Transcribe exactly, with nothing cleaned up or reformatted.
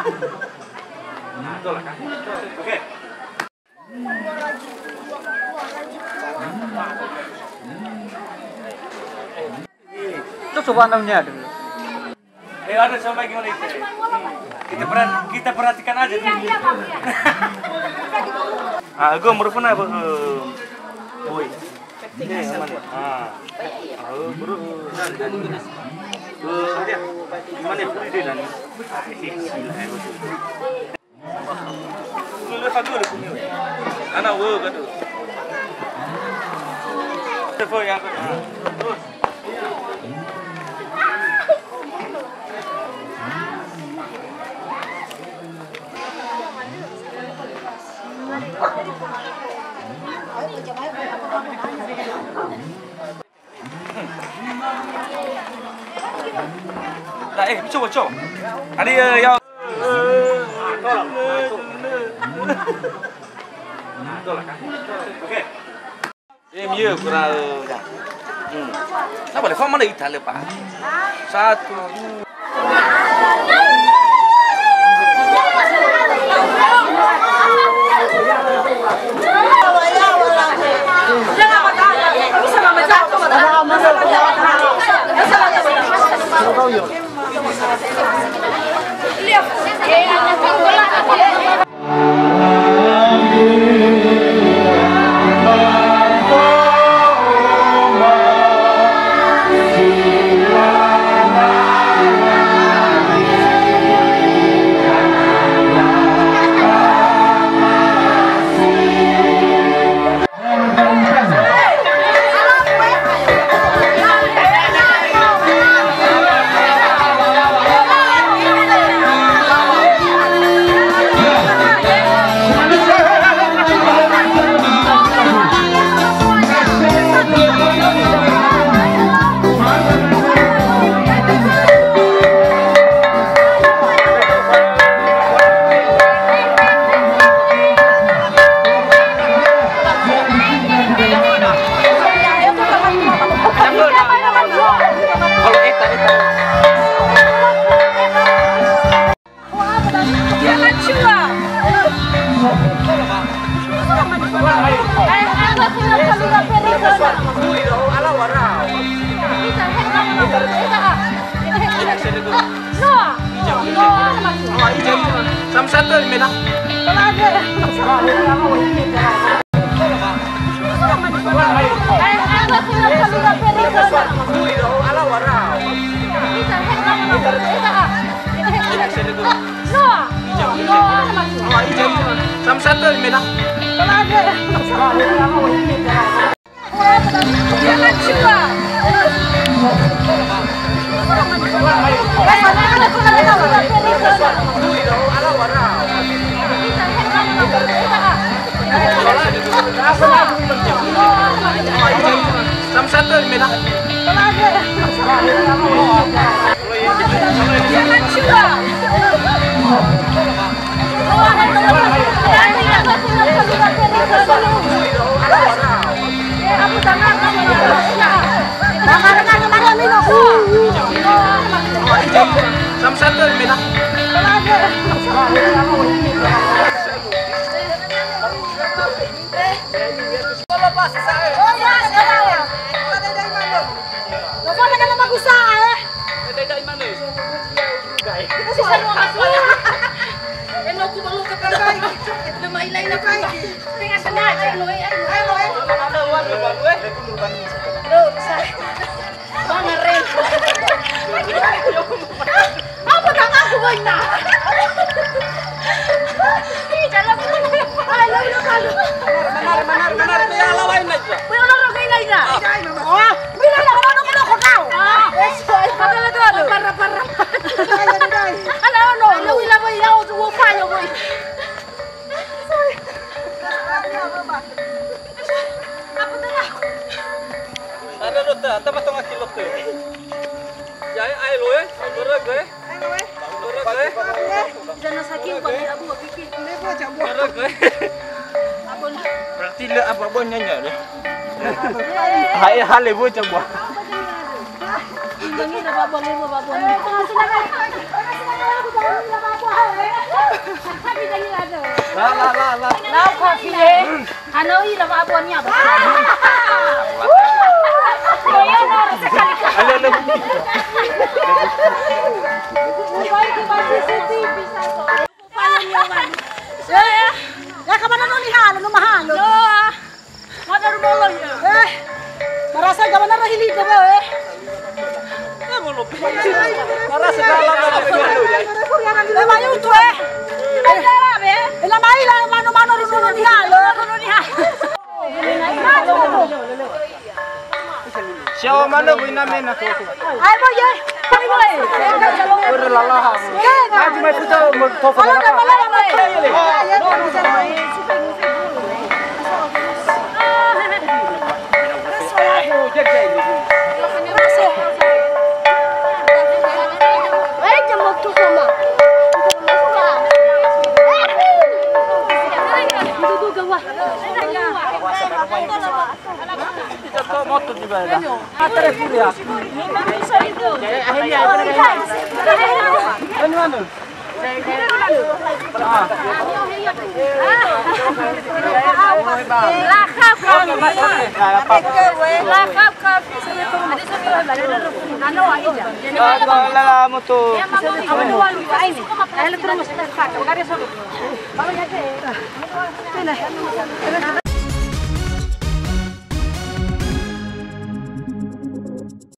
Oke. Itu coba namanya dulu. Eh, ada coba gimana itu? Kita perhat-, kita perhatikan aja dulu. Ah, gua merupakan apa? Eh, boy. Ini yang mana? Ah. Oh, bro. Dan, dan. Eh, dia. Gimana? Dia dan. Ah, ini sila, eh, betul. Ana, wo, gaduh. Telepon ya, terus. Da, eh, coba, coba. Ada ya, ya. Oke. Eh, mieu, kurang, ya. Hmm. Nah, boleh, faham mana ita lepas? Satu, dua. Noah. Noah. Sama satu, Meda. Sama satu, Meda. Sama satu, Meda. Sama satu, Meda. Apa tanganku, Boy, nah? Ih, dalam. Ayo, udah, kalau. Benar, benar, benar, benar. Ya, lawan aja. Wih, orang rogai lain, nah. Ah. Wih, lah, orang rogai, orang rogai. Ah. Ada, ada, ada. Parah, parah. Ada, ada. Halo, no. Halo, wih, lah, Boy, ya, udah, wah, ya, Boy. Sorry. Apa telah? Ada, Dokter. Apa tengah kilo, Dokter? Ya, ayo, eh. Berek, eh. Berek, eh. Jana saking bagi abu, bagi. Berek, eh. Berarti le apa, Boy, nyanyi deh. Hai, hale, Boy, coba. Ini dah apa, boleh, apa, boleh. La, la, la, la. Lau kofi, eh. Hanau ira wa abuania ba. Eh, ya, ka mana no ni halo, no mahalo. Mada rumolo ya. Eh, marasa gawana rahili gawa, eh. Marasa dalam. Eh, mayu tu, eh. Eh, la mai la mano mano rumolo ni halo. Siawa mana bu ina mena. Ai, boy, eh. Boy, boy. Berlalahan. Maju mai putar, mau tofa.